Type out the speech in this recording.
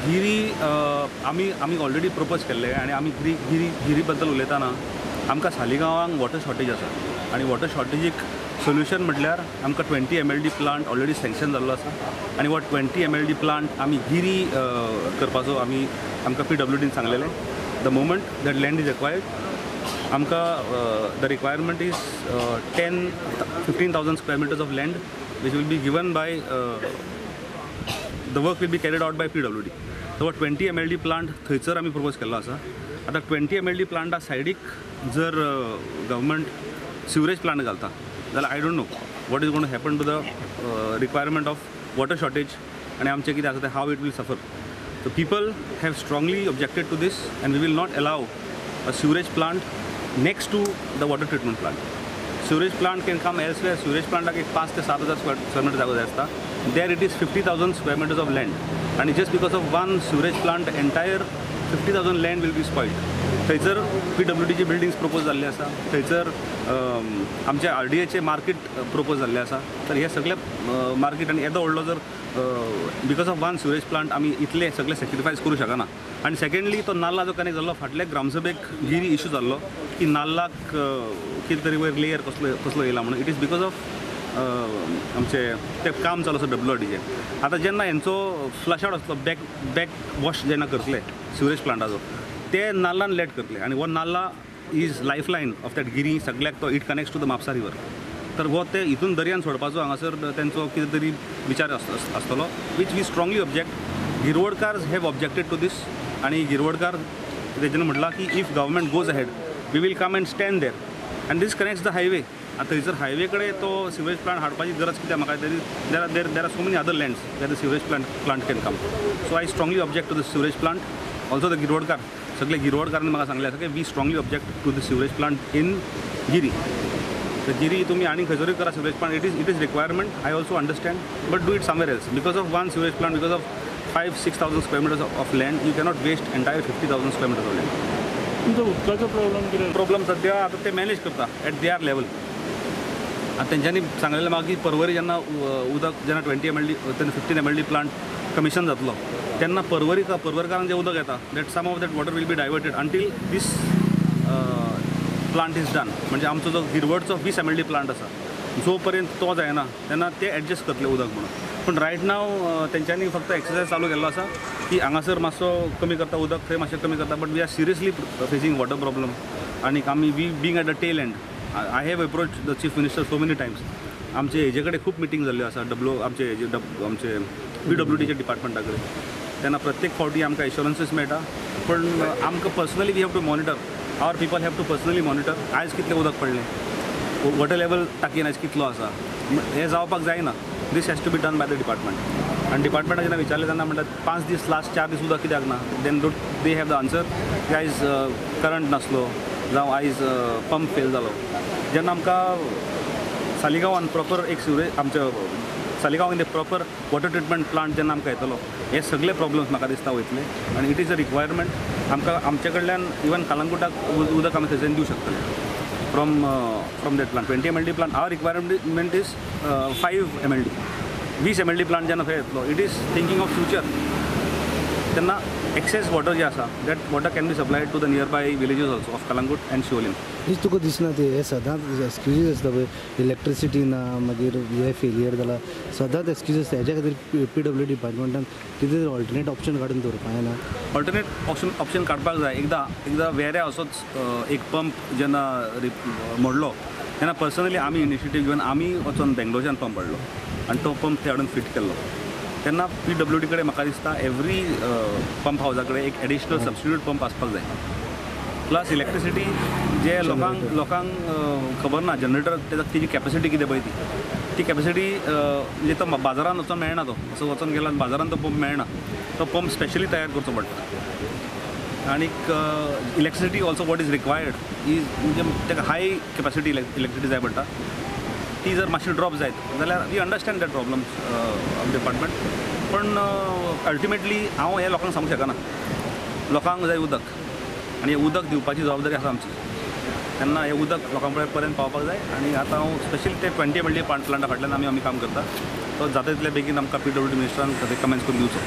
गिरी आमी आमी already propose केल्ले आनी आमी गिरी गिरी बद्दल उलयतना आमकां सालिगांवांक वॉटर शॉर्टेज आसा आनी वॉटर शॉर्टेजीक सोल्युशन म्हटल्यार आमकां 20 MLD plant already sanction जाल्लो आसा आनी हो 20 MLD plant आमी गिरी करपाचो आमी आमकां PWDन सांगलेलें. The moment that land is acquired आमकां the requirement is 10-15,000 square meters of land which will be given by the work will be carried out by PWD. So 20 MLD plant थंयसर आमी propose केल्लो आसा. आतां 20 MLD प्लांटा सायडीक जर government sewerage plant घालता जाल्यार I don't know what is gonna happen to the requirement of water shortage आनी आमचें कितें आसा तें how it will suffer. So people have strongly objected to this and we will not allow a sewerage plant next to the water treatment plant. Sewerage plant can come elsewhere. Sewerage plant एक 5 ते 7,000 square metre जागो जाय आसता. There it is 50,000 square meters of land आनी just because of one sewerage plant entire 50,000 land will be spoiled. थंयसर PWDची buildings propose जाल्ले आसा, थंयसर आमचे RDAचे मार्केट प्रपोज जाल्ले आसा. तर हे सगळे मार्केट आनी येदो व्हडलो जर because of one sewerage plant आमी इतले सगळे सॅक्रिफायस करूं शकना. आनी सेकंडली तो नाल्ला जो कनेक्ट जाल्लो फाटल्या ग्रामसभेक गिरी इशू जाल्लो की नाल्लाक कितें तरी वयर लेयर कसलो कसलो येयला म्हणून. It is because of आमचे तें काम चालू आसा WRDचें. आतां जेन्ना हेंचो फ्लश आवट आसलो बॅक वॉश जेन्ना करतले सिवरेज प्लांटाचो ते नाल्लान लेट करतले आनी हो नाल्ला is life line of that Giri सगळ्याक तो it connects to the Mapusa river. तर हो ते हितून दर्यान सोडपाचो हांगासर तेंचो कितें तरी विचार आसतलो which we strongly object. Girvodkar have objected to this आनी गिरवडकार तेज्यान म्हटलां की if government goes ahead we will come and stand there and this connects the highway. आतां थंयसर हायवे कडेन तो सिवरेज प्लांट हाडपाची गरज कित्याक म्हाका तरी there are so many other lands where the sewerage plant can come. So I strongly object to the sewerage plant. Also the Girvodkar सगळे गिरवडकारांनी म्हाका सांगलें आसा की we strongly object to the sewerage plant in Giri. तर गिरी तुमी आनी खंयसरूय करा sewerage plant, it is requirement, I also understand, but do it somewhere else. Because of one sewerage plant, because of 5-6,000 square meters of land, you cannot waste entire 50,000 square meters of land. तुमचो उदकाचो problem कितें? Problem सद्या आतां ते manage करता eight their level. आतां तेंच्यांनी सांगलेलें म्हाका की परवरी जेन्ना उदक जेन्ना 20 MLD तेन्ना 15 MLD plant commission जातलो तेन्ना परवरी परवरकारांक जें उदक येता that some of that water will be diverted until this plant is done. म्हणजे आमचो जो गिरवडचो 20 MLD plant आसा जो पर्यंत तो जायना तेन्ना ते एडजस्ट करतले उदक म्हणून. पूण रायट नाव तेंच्यांनी फक्त एक्सरसायज चालू केल्लो आसा की हांगासर मातसो कमी करता उदक, थंय मातशें कमी करता, but we are seriously facing water problem. आनी आमी we being at the tail end I have approach the chief minister so many times. आमचे हेजे कडेन खूब मिटींग जाल्ल्यो आसा आमचे आमचे PWDच्या डिपार्टमेंटा कडेन. तेन्ना प्रत्येक फावटी आमकां एश्योरन्सीस मेळटा, पूण आमकां personally we have to monitor, our people have to personally monitor आयज कितलें उदक पडलें, वॉटर लेवल टाकयेन आयज कितलो आसा, हें जावपाक जायना. This has to be done by the department. आनी डिपार्टमेंटा जेन्ना विचारलें तेन्ना म्हणटात 5 दीस लास्ट 4 दीस उदक कित्याक ना, then they have the answer की आयज करंट नासलो जावं आयज पंप फेल जालो. जेन्ना आमकां सालिगांवान प्रॉपर एक सिवरेज आमच्या सालिगांवान प्रॉपर वॉटर ट्रिटमेंट प्लांट जेन्ना आमकां येतलो हे सगळे प्रॉब्लम्स म्हाका दिसता वयतले आनी it is a requirement. आमकां आमचे कडल्यान इवन कलंगूटाक उदक आमी थंयच्यान दिवं शकतले from that plant. 20 MLD plant our requirement is 5 MLD. 20 MLD plant जेन्ना थंय येतलो it is thinking of future. तेन्ना एक्सेस वॉटर जें आसा that water can be supplied to the near by villages also of Calangute and Siolim. Is तुका दिसना ते हे सदांच एक्सक्युजीस आसता पळय, इलेक्ट्रिसिटी ना, मागीर हे फेलियर जाला, सदांच एक्सक्यूज आसता. हेज्या खातीर PWD डिपार्टमेंटान कितें तरी ऑल्टरनेट ऑप्शन काडून दवरपाक जायना? ऑल्टरनेट ऑप्शन काडपाक जाय. एकदां वेऱ्या असोच एक पंप जेन्ना मोडलो तेन्ना पर्सनली आमी इनिशिएटीव घेवन आमी वचोन बेंगलोरच्यान पंप हाडलो आनी तो पंप थंय हाडून फिट केल्लो. तेन्ना PWD कडेन म्हाका दिसता एवरी पंप हावजा कडेन एक एडिशनल सबस्टिट्यूट पंप आसपाक जाय. प्लस इलेक्ट्रिसिटी जे लोकांक खबर ना जनरेटर तेजी कॅपेसिटी कितें पळय ती कॅपेसिटी म्हणजे तो बाजारान वचोन मेळना, तो असो वचोन गेला बाजारान तो पंप मेळना, तो पंप स्पेशली तयार करचो पडटा. आनीक electricity also what is required is म्हणजे ताका हाय कॅपेसिटी इलेक्ट्रिसिटी जाय पडटा. ती जर मातशी ड्रॉप जायत जाल्यार we understand that problem of department, पण अल्टिमेटली हांव हें लोकांक सांगूंक शकना. लोकांक जाय उदक आनी हें उदक दिवपाची जबाबदारी आसा आमची. तेन्ना हें उदक लोकां पर्यंत पावपाक जाय आनी आतां हांव स्पेशली ते 20 MLD प्लांटा फाटल्यान आमी काम करता. तो जाता तितले बेगीन आमकां PWD मिनिस्टरान रिकमेंड करून दिवचो.